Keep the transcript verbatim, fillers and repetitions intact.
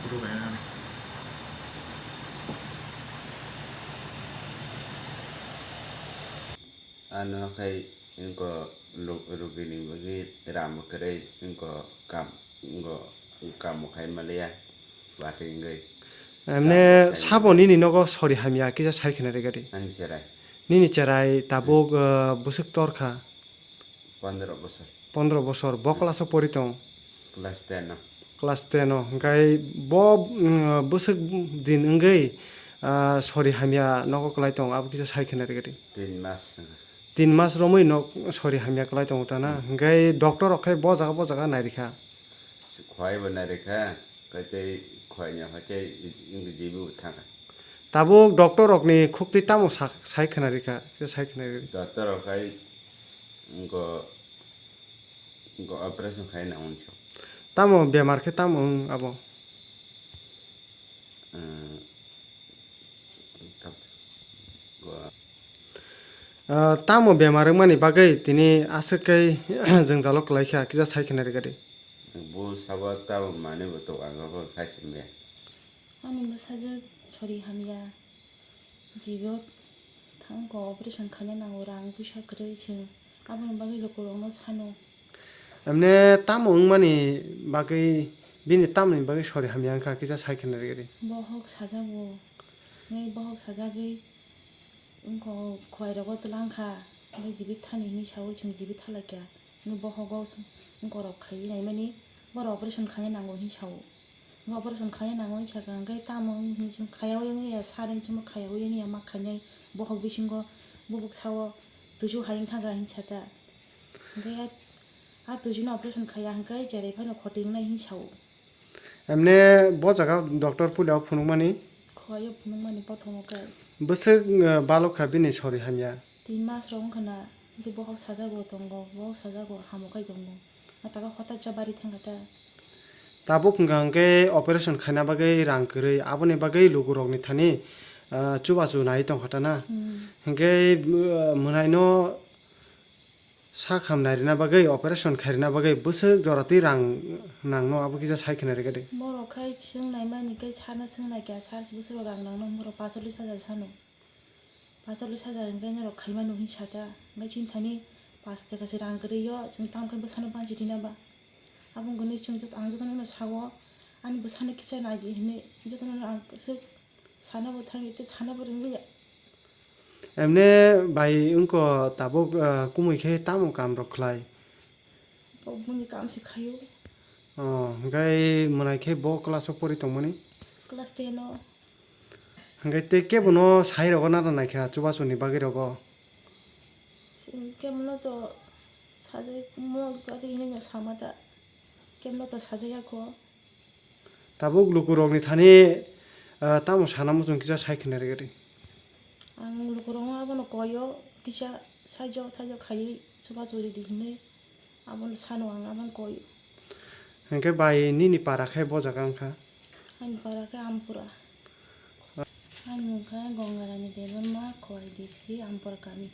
Ano khai wngkha lo-, rugini bagwi ram kwrwi wngkha kam, wngkha kamo khai maliya, watwi wngwi. Emne sabo nini nogo sori hamya kisa sai khna rigadi. Ani cherai. Nini cherai tabuk, uh, bwswk torkha. Pondro bosor. Pondro bosor. Bo class o pori tong? Class ten o. Class ten o. Hwnkhe bo, mm, bwswk din wngwi, ah, sori hamya nogo kwlai tong, abo kisa sai khna rigadi. Tin mas. Tin mas romwi nok sori hamya kwlai tongo ta na? Hmm. Hwnkhe doctor rok khai bo jaga bo jaga nairikha. Khwai bo nairikha, kaitai khwai nya kaitai jibu thangkha. Tabuk doctor rokni khuktwi tamo sak-, sai khna rikha, kisa sai khna rikha. Doctor rok khai go, go operation khai na uncho. Tamo bemar khe tamo wng abo? Ah, tamo bemar wngmani bagwi tini aswk khe jwngjalo kwlaikha, kisa sai khna rikadi. Bo sabo tamo manwi bo tok, ang bo sai se maya. Ani bwsajwk sori hamya, jibo thangkha operation khaina nango, rang puisa kwrwi chwng. Aboni bagwi lukurokno sano. Emne tamo wngmani bagwi, bini tamoni bagwi sori hamya wngkha, kisa sai khna rikdi. Bohok sajago, nai bohok sajagwi wngkha, khwlairogo twlangkha, nai jibit thani hinwi saui chwng jibit thalaikha, nai bohogo wngkorok khaiwi naimani, borok operation khaina nango hinwi sao. Operation khaina nango hinwi sakha, hwnkhe tamo hinwi chwng khaiyaui wngya, sari hinwi chwngbo khaiyaui wngya, ma khainai bohok bisingo bubuk sao tuisu hai wngthangkha hinwi sata. Hwnkhe a, a tuisu no operation khaiya hwnkhe cherai phano khoti wngnai hinwi sao. Emne bo jaga doctor puila o phunukmani? Khwlai o phunukmani prothomo khe. Bwswk, eh, balok kha bini sori hamya? Tin mas rok wngkha na, hwnkhe bohok sajago tongo, bohok sajago hamo khai tongo. Ataka hota cha bari thangkha ta. Tabuk hwnkha hwnkhe operation khaina bagwi rang kwrwi, aboni bagwi lukurokni thani, ah, chubachu nai tongkha ta na. Hmm. Hwnkhe, ah, mwnaino sak hamnai rwna bagwi, operation khairwna bagwi bwswk jora twi rang nangno, abo kisa sai khna rikadi. Borok khai chwng naimani khe sana chwng naikha, sa bwswk rang nangno, borok pachalis hajar sano. Pachalis hajar hwnkhe norok khaimano hinwi sata, hwnkhe chini thani pash taka se rang kwrwi o, chwng tamo khe bwsano banchi thwina ba? Abo wngkha hwnwi chwng joto, ang jotono sao, ani bwsano kisa naidi hinwi jotono ang swk sana bo thangwi tei sana bo rwngya. Emne bai wngkha tabuk, ah, kumui khe tamo kam rok khlai? Bo bini kam se khaio. Oh, hwnkhe mwnai khe bo class o pori tongmani? Class ten o. Hwnkhe tei kebono sai rogo nana naikha chubachu ni bagwi rogo? Kebono to sajak mo gari hinwi no sama ta. Kebono to sajak ya kho. Tabuk lukurokni thani, ah, tamo sana muchung kisa sai khna rikadi. Ang lukurokno abono koio kisa saijo thaijo khaiwi chubachu ridi hinwi. Abono sano ang, abono koi. Hwnkhe bai nini para khe bo jaga wngkha? Ani para khe Ampura. Ani mung khe Gangarani Debbarma, Khowai district, Ampura kami.